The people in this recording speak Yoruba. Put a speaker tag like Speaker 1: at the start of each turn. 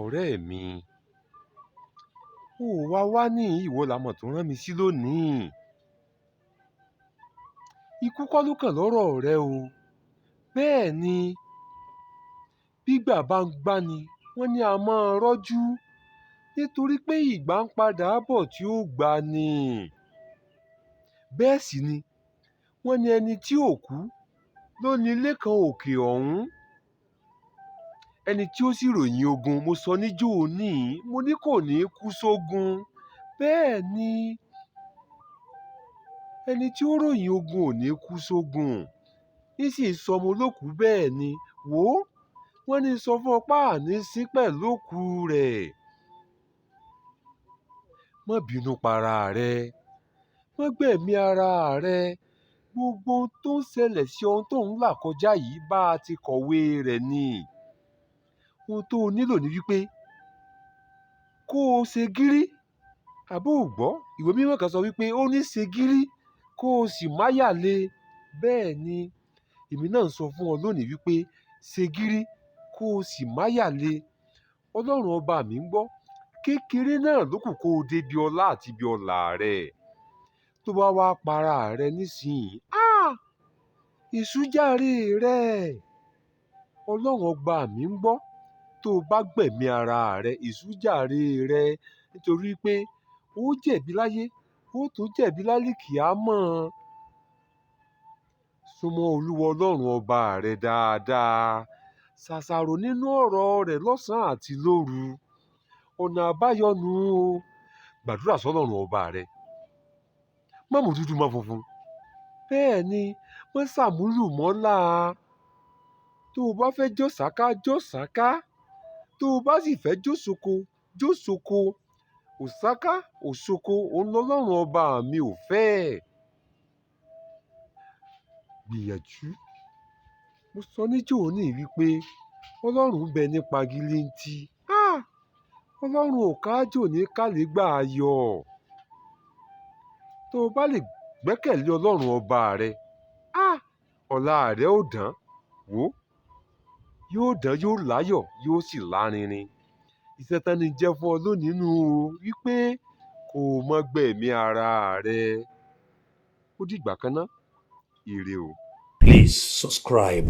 Speaker 1: Ọ̀rẹ́ mi, ó wá wá ní ìwọ làmọ̀ tó rán mi sí lónìí. Ikú kọ́ ló kàn lọ́rọ̀ rẹ o. Bẹ́ẹ̀ ni, bígbà bá ń gbani, wọ́n ní a máa rọ́jú nítorí pé ìgbà ń padà bọ̀ tí ó gbani. Bẹ́ẹ̀ sì ni, wọ́n ní ẹni tí ò kú ló ní ilé kan òkè ọ̀hún. Ẹni tí ó sì ròyìn ogun, mo sọ níjó ní, mo ní kò ní kú sógun. Bẹ́ẹ̀ ni, ẹni tí ó ròyìn ogun ò ní kú sógun. Ní sì sọmọ olókùú bẹ́ẹ̀ ni. Wò ó, wọ́n ní sọ fún ọ pé àní sí pẹ̀lú òkú rẹ̀. Má bínú para rẹ. Má gbẹ̀mí ara rẹ. Gbogbo ohun tó ń ṣẹlẹ̀ sí ohun tó ń là kọjá yìí bá a ti kọ̀wé rẹ̀ ni. Ohun tó o nílò ni wípé kó o ṣe gírí. Àbó ò gbọ́, ìwé mímọ́ kan sọ wípé ó ní ṣe gírí kó o sì máyà le. Bẹ́ẹ̀ ni, èmi náà ń sọ fún ọ lónìí wípé ṣe gírí kó o sì máyà le. Ọlọ́run ọba mi ń gbọ́. Kékeré náà ló kù kó o dé ibi ọlá àti ibi ọlà rẹ. Tó bá wá para rẹ nísìnyí, ah! Ìsújáre rẹ. Ọlọ́run ọba mi ń gbọ́. Tó o bá gbẹ̀mí ara rẹ, ìsújáre rẹ nítorí pé ó jẹ̀bi láyé, ó tún jẹ̀bi lálìkìámọ̀. Súnmọ́ Olúwa Ọlọ́run ọba rẹ dáadáa. Ṣàṣàrò nínú ọ̀rọ̀ rẹ̀ lọ́sàn-án àti lóru. Ọ̀nà àbáyọ nù o. Gbàdúrà sọ́lọ́run ọba rẹ. Má mú dúdú mọ́ funfun. Bẹ́ẹ̀ ni, má ṣàmúlùmọ́lá. Tó o bá fẹ́ jó sáká, jó sáká. Tó o bá sì fẹ́ jó soko, jó soko. Òsáká, òsoko, òun lọ́lọ́run ọba mi ò fẹ́. Gbìyànjú. Mo sọ níjó ní wípé Ọlọ́run ń bẹ nípa gílíǹtì. Ah! Ọlọ́run ò kájò ní kálẹ̀gbà ayọ̀. Tó o bá lè gbẹ́kẹ̀lé Ọlọ́run ọba rẹ, ah! Ọ̀la rẹ ó dán. Wò ó, yóò dán, yóò láyọ̀, yóò sì lárinrin. Iṣẹ́ tán ní jẹ́ fún ọ lónìí nù o wípé kó o má gbẹ̀mí ara rẹ. Ó dìgbà kan ná. Ire o.
Speaker 2: Please subscribe.